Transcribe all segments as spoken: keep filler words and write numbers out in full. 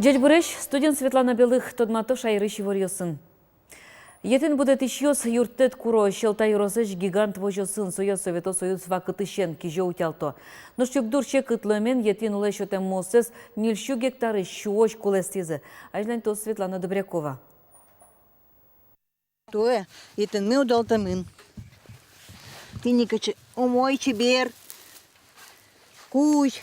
Ӟечбуресь! Студиын Светлана Белых. Тодмато шаерысь иворъёсын. Етӥн будэтӥсьёс юрттэт куро. Сьӧлта ёросысь «Гигант» возёсын сое Совето Союз вакытысен кизё-утялто. Нош югдур секыт луэмен етӥн улэ сётэм муоссэс ньыльсю гектарысь сюозь кулэстӥзы. Азьланьтоз Светлана Добрякова. Туэ етӥнмы удалтэмын. Тӥни кыӵе умой, чебер кузь.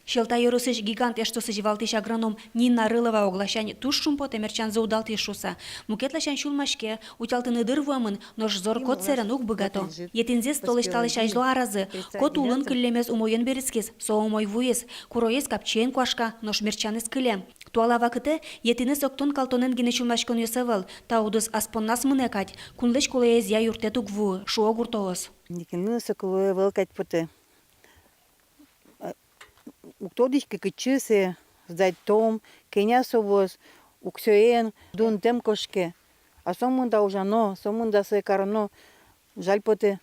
Сьӧлта ёросысь «Гигант» эштосысь валтӥсь агроном Нина Рылова огласянь туж шумпотэ мерчанзы удалтӥз шуыса. Мукет ласянь сюлмаське, утялтыны дыр вуэмын, нош зор-кот сэрен уг быгато. Етӥнзэс толэзь талэсь азьло аразы, кот улын кыллемез умоен берытскиз, со умой вуиз. Куроез капчиен куашка, нош мерчанэз кылем. Туала вакытэ етӥнэз октон-калтонэн гинэ сюлмаськонъёс ӧвӧл, та удыс ас понназ мынэ кадь, кунлэсь кулэезъя юрттэт уг вуы, шуо гуртоос. Нокинлы но соку луэ ӧвӧл кадь потэ. Уг тодӥськы, кытчы сое сдать-том, кӧня со вуоз, уксёен дунтэм кошке. А сомында ужано, сомында сое кароно, жаль потэ.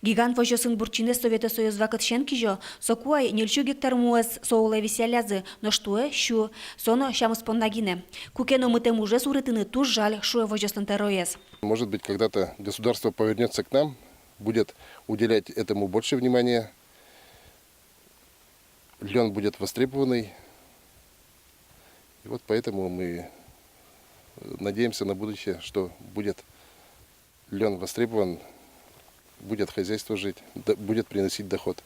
«Гигант» возёсын буртчинэз Совето Союз вакытысен кизё. Соку ай ньыльсю гектар муэз со улэ висъяллязы, нош туэ сю, со но сямыз понна гинэ. Куке но мытэм ужез урытыны туж жаль, шуэ возёслэн тӧроез. Может быть, когда-то государство повернётся к нам, будет уделять этому больше внимания. Лён будет востребованный. И вот поэтому мы, э, надеемся на будущее, что будет лён востребован, будет хозяйство жить, д-, будет приносить доход.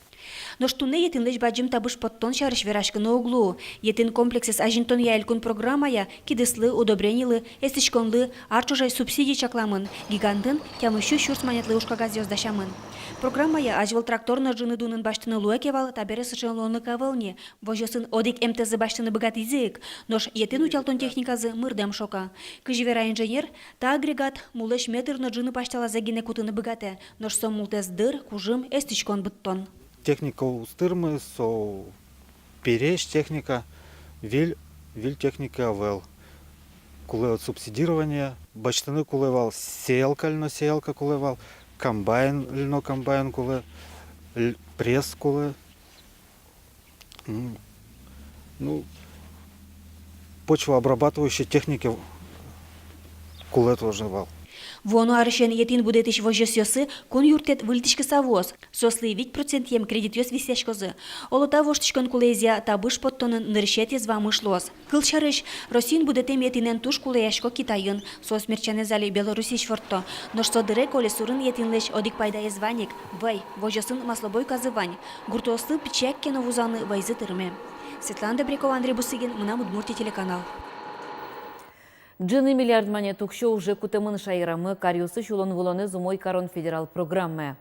Нош туннэ етӥнлэсь бадӟым табыш поттон сярысь вераськыны уг луы. Етӥн комплексэз азинтонъя элькун программая кидыслы, удобренилы, эстӥськонлы ар ӵоже субсидий чакламын. «Гигантын» тямыссю сюрс манетлы ужкагазъёс дасямын. Программая азьвыл трактор но ӝыны дунын басьтыны луэ ке вал, табере сыӵе луонлык ӧвӧл ни. Возёсын одӥг МТЗ басьтыны быгатӥзы ик, нош етӥн утялтон техниказы мырдэм шока. Кызьы вера инженер, та агрегат мулэсь метр но ӝыны пасьталазэ гинэ кутыны быгатэ, нош со мултэс дыр, кужым, эстӥськон быдтон. Техника уз тырмы, со пересь техника, виль, виль техника ӧвӧл. Кулэ вот субсидирование, басьтыны кулэ вал сеялка, льносеялка кулэ вал, комбайн, льнокомбайн кулэ, л-, пресс кулэ. М, ну, почвообрабатывающей техника кулэ тоже вал. Вуоно арысен етӥн будэтӥсь возёсъёсы кун юрттэт выльдӥськыса вуоз. Соослы вить процентъем кредитъёс висъяськозы. Оло, та воштӥськон кулэезъя табыш поттонын нырысетӥез вамыш луоз. Кылсярысь, Россиын будэтэм етӥнэн туж кулэясько Китайын. Соос мерчанэз али Белоруссиысь ворто. Нош со дыре Коли сурын етӥнлэсь одӥг пайдаез вань ик. Вӧй, возёсын маслобойказы вань. Гуртоослы пичияк ке но вузаны вӧйзы тырме. Светлана Добрякова, Андрей Бусыгин, «Мынам Удмуртие» телеканал. Ӝыны миллиард манет уксё уже кутэмын шаерамы каръёсысь улон-вылонэз умой карон федерал программая.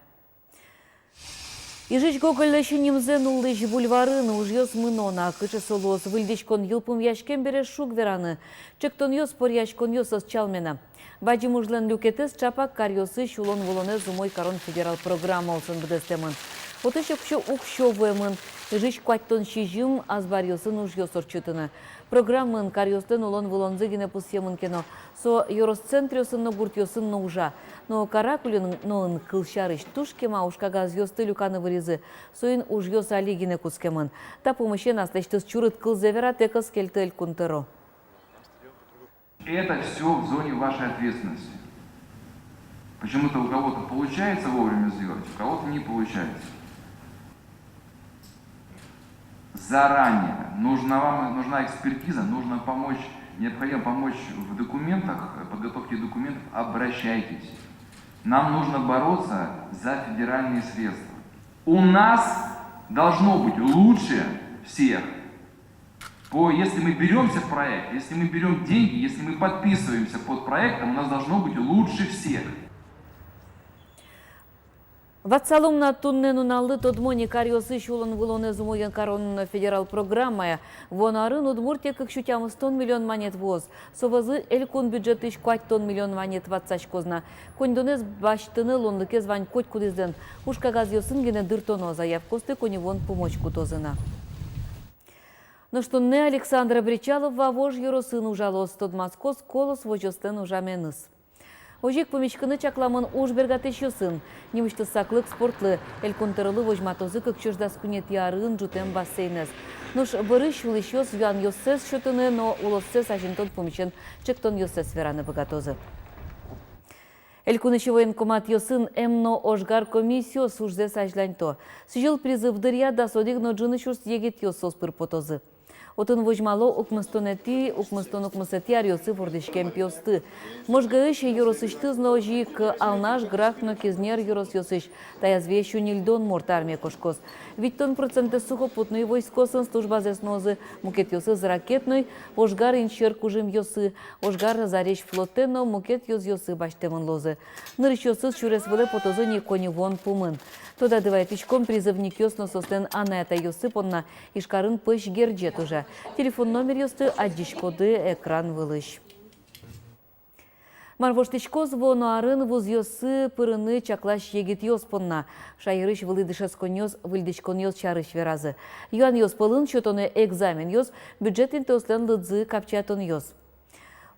Ижысь Гоголлэсь нимзэ нуллӥсь бульварын ужъёс мыно на. Кыӵе со луоз, выльдӥськон йылпумъяськем бере шуг вераны. Ӵектонъёс, поръяськонъёс ӧз чалме на. Бадӟым ужлэн люкетэз ӵапак каръёсысь улон-вылонэз умой карон федерал программаосын быдэстэмын. Отысь уксё, уксё вуэмын Ижысь куатьтон сизьым азбаръёсын ужъёс ортчытыны. Программаын каръёслэн улон-вылонзы гинэ пусъемын ке но, со ёрос центръёсын но, гуртъёсын но ужа. Но Каракулиноын, кылсярысь, туж кема ужкагазъёсты люканы выризы, соин ужъёс али гинэ кутскемын. Та пумысен аслэсьтыз чурыт кылзэ вератэк ӧз кельты Элькун тӧро. Это всё в зоне вашей ответственности. Почему-то у кого-то получается вовремя сделать, у кого-то не получается. Заранее нужна вам, нужна экспертиза, нужно помочь, необходимо помочь в документах, э, подготовке документов, обращайтесь. Нам нужно бороться за федеральные средства. У нас должно быть лучше всех. По, если мы берёмся в проект, если мы берём деньги, если мы подписываемся под проектом, у нас должно быть лучше всех. Ватсалом на, туннэ нуналлы тодмо ни, каръёсысь улон-вылонэз умой карон федерал программая вуоно арын Удмуртие кык сю тямыстон миллион манет вуоз. Со вӧзы Элькун бюджетысь куатьтон миллион манет ватсаськоз на. Коньдонэз басьтыны луонлыкез вань котькудӥзлэн. Ужкагазъёсын гинэ дыртоно, заявкаосты коньывуон пумозь кутозы на. Нош туннэ Александра Бречалова Вавож ёросын ужалоз, тодматскоз «Колос» возёслэн ужаменыз. Озьы ик пумиськыны чакламын уж бергатӥсьёсын. Нимысьтыз саклык спортлы. Элькун тӧролы возьматозы кык сюрс дас куинетӥ арын ӝутэм бассейнэз. Нош бӧрысь улӥсьёс юанъёссэс сётыны но улоссэс азинтон пумысен ӵектонъёссэс вераны быгатозы. Элькунысь военкоматъёсын эм но ожгар комиссиос ужзэс азьланьто. Сӥзьыл призыв дыръя дас одӥг но ӝыны сюрс егитъёс соос пыр потозы. Отын возьмало укмыстонэтӥ, укмыстон укмысэтӥ аръёсы вордӥськем пиосты. Можгаысь ёросысьтыз но озьы ик Алнаш, Грах но Кизнер ёросъёсысь. Таяз вие сю ньыльдон морт армие кошкоз. Витьтон процентэз сухопутной войскоосын службазэс нуозы, мукетъёсыз ракетной, ожгар инсьӧр кужымъёсы, ожгар зарезь флотэ но мукет ёзъёсы басьтэмын луозы. Нырысьёсыз сюрес вылэ потозы ни коньывуон пумын. Тодады вайытӥськом, призывникъёс но соослэн анай-атайёссы понна Ижкарын пӧсь герӟет ужа. Телефон номеръёсты адӟиськоды экран вылысь. Мар воштӥськоз вуоно арын вузъёсы пырыны чаклась егитъёс понна? Шаерысь вылӥ дышетсконъёс выльдӥськонъёс сярысь веразы. Юанъёс пӧлын сётоно экзаменъёс, бюджет интыослэн лыдзы капчиятонъёс.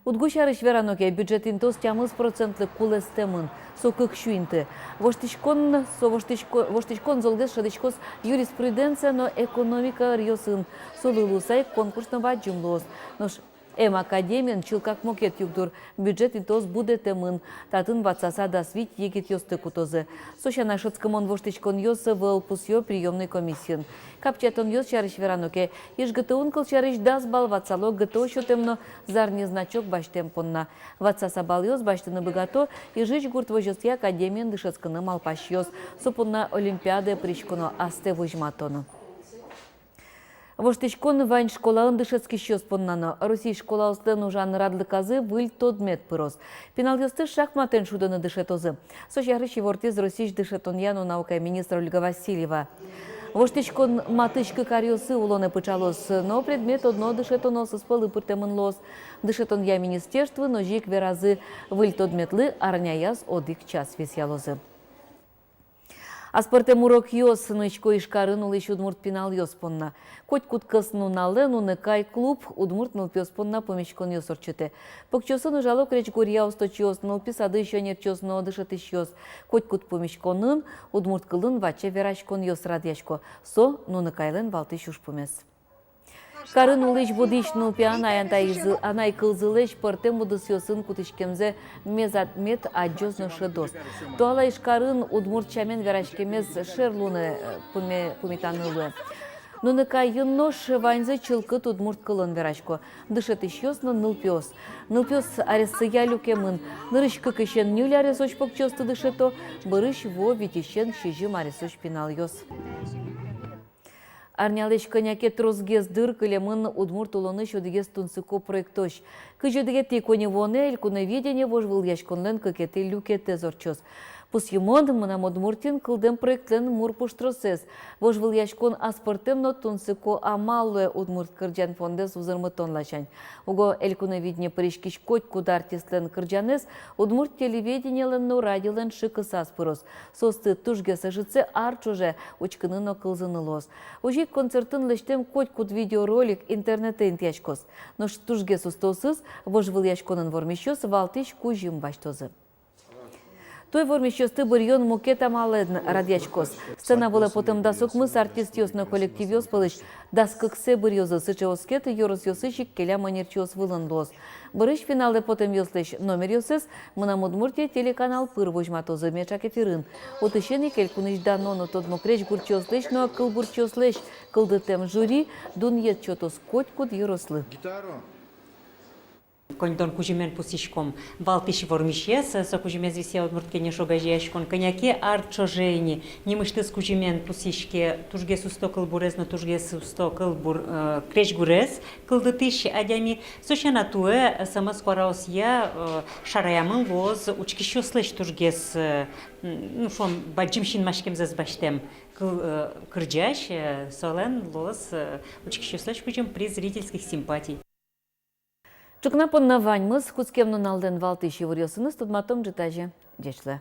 УдГУ сярысь верано ке, бюджет интыос тямыс процентлы кулэстэмын, со кык сю инты. Воштӥськон, со воштӥсько-, воштӥськон золгес шӧдӥськоз юриспруденция но экономика ӧръёсын, солы луыса ик конкурс но бадӟым луоз. Нош эм академиын чылкак мукет югдур: бюджет интыос будэтэмын, татын ватсаса дас вить егитъёсты кутозы. Со сяна, шӧдскымон воштӥськонъёс ӧвӧл, пусъё приёмной комиссиын. Капчиятонъёс сярысь верано ке, ИжГТУ-ын, кылсярысь, дас балл ватсало ГТО сётэм но зарни значок басьтэм понна. Ватсаса баллъёс басьтыны быгато Ижысь гурт возёсъя академиын дышетскыны малпасьёс. Со понна олимпиадае пыриськоно, астэ возьматоно. Воштӥськон вань школаын дышетскисьёс понна но. Россиысь школаослэн ужан радлыказы выль тодмет пыроз. Пиналъёсты шахматэн шудыны дышетозы. Со сярысь ивортӥз Россиысь дышетонъя но наукая министр Ольга Васильева. Воштӥськон матысь кык аръёсы улонэ пыӵалоз, но предмет одно дышетоноосыз пӧлы пыртэмын луоз. Дышетонъя министерствоын озьы ик веразы: выль тодметлы арняяз одӥг час висъялозы. Аспӧртэм урокъёс нуисько Ижкарын улӥсь удмурт пиналъёс понна. Котькуд кӧснуналэ «Нуныкай» клуб удмурт нылпиос понна пумиськонъёс ортчытэ. Покчиосын ужало крезьгуръя усточиос, нылпи садысь ӧнерчиос но дышетӥсьёс. Котькуд пумиськонын удмурт кылын ваче вераськонъёс радъясько. Со «Нуныкайлэн» валтӥсь ужпумез. Карын улӥсь будӥсь нылпи анай-атайзы-, анай кылзылэсь пӧртэм удысъёсын кутӥськемзэ мед ад-, мед адӟоз но шӧдоз. Туала Ижкарын удмурт сямен вераськемез шер луыны, э, пуме-, пумитаны луэ. «Нуныкайын» нош ваньзы чылкыт удмурт кылын верасько: дышетӥсьёс но нылпиос. Нылпиос аресъя люкемын. Нырысь кыкысен ньыль аресозь покчиосты дышето, бӧрысь вуо витьысен сизьым аресозь пиналъёс. Арнялэсь кӧня ке тросгес дыр кылемын удмурт улонысь одӥгез тунсыко проектозь. Кызь одӥгетӥ коньывуонэ «Элькуновидение» вожвылъяськонлэн кыкетӥ люкетэз ортчоз. Пусйымон, «Мынам Удмуртиын» кылдэм проектлэн мур пуштросэз. Вожвылъяськон аспӧртэм но тунсыко амал луэ удмурт кырӟан фондэз узырмытон ласянь. Уго «Элькуновидение» пыриськись котькуд артистлэн кырӟанэз удмурт телевидениелэн но радиолэн шыкысаз пыроз. Соосты тужгес ӧжытсэ ар ӵоже учкыны но кылзыны луоз. Озьы ик концертын лэсьтэм котькуд видеоролик интернетэ интыяськоз. Нош тужгес устоосыз вожвылъяськонын вормисьёс валтӥсь кузьым басьтозы. Туэ вормисьёсты быръён мукет амалэн радъяськоз. Сцена вылэ потэм дас укмыс артистъёс но коллективъёс пӧлысь дас кыксэ быръёзы. Сыӵе оскет ёросъёсысь ик келям ӧнерчиос вылын луоз. Бӧрысь финалэ потэмъёслэсь номеръёссэс «Мынам Удмуртие» телеканал пыр возьматозы меӵак эфирын. Отысен ик элькунысь дано но тодмо крезьгурчиослэсь но кылбурчиослэсь кылдытэм жюри дунъет сётоз котькуд ёрослы. Коньдон кузьымен пусйиськом валтӥсь вормисез. Со кузьымез висъя «Удмурт кенеш» огазеяськон. Кӧня ке ар ӵоже ини нимысьтыз кузьымен пусйиське тужгес усто кылбурез но тужгес усто кылбур, э, крезьгурез кылдытӥсь адями. Со сяна, туэ СМС куараосъя, э, шараямын луоз учкисьёслэсь тужгес, э, м, ну, шуом, бадӟым синмаськемзэс басьтэм кыл-, э, кырӟась, э, солэн луоз, э, учкисьёслэсь кузьым приз зрительских симпатий. Ӵукна понна ваньмыз. Кутскем нуналлэн валтӥсь иворъёсыныз тодматом ӝытазе. Ӟеч луэ.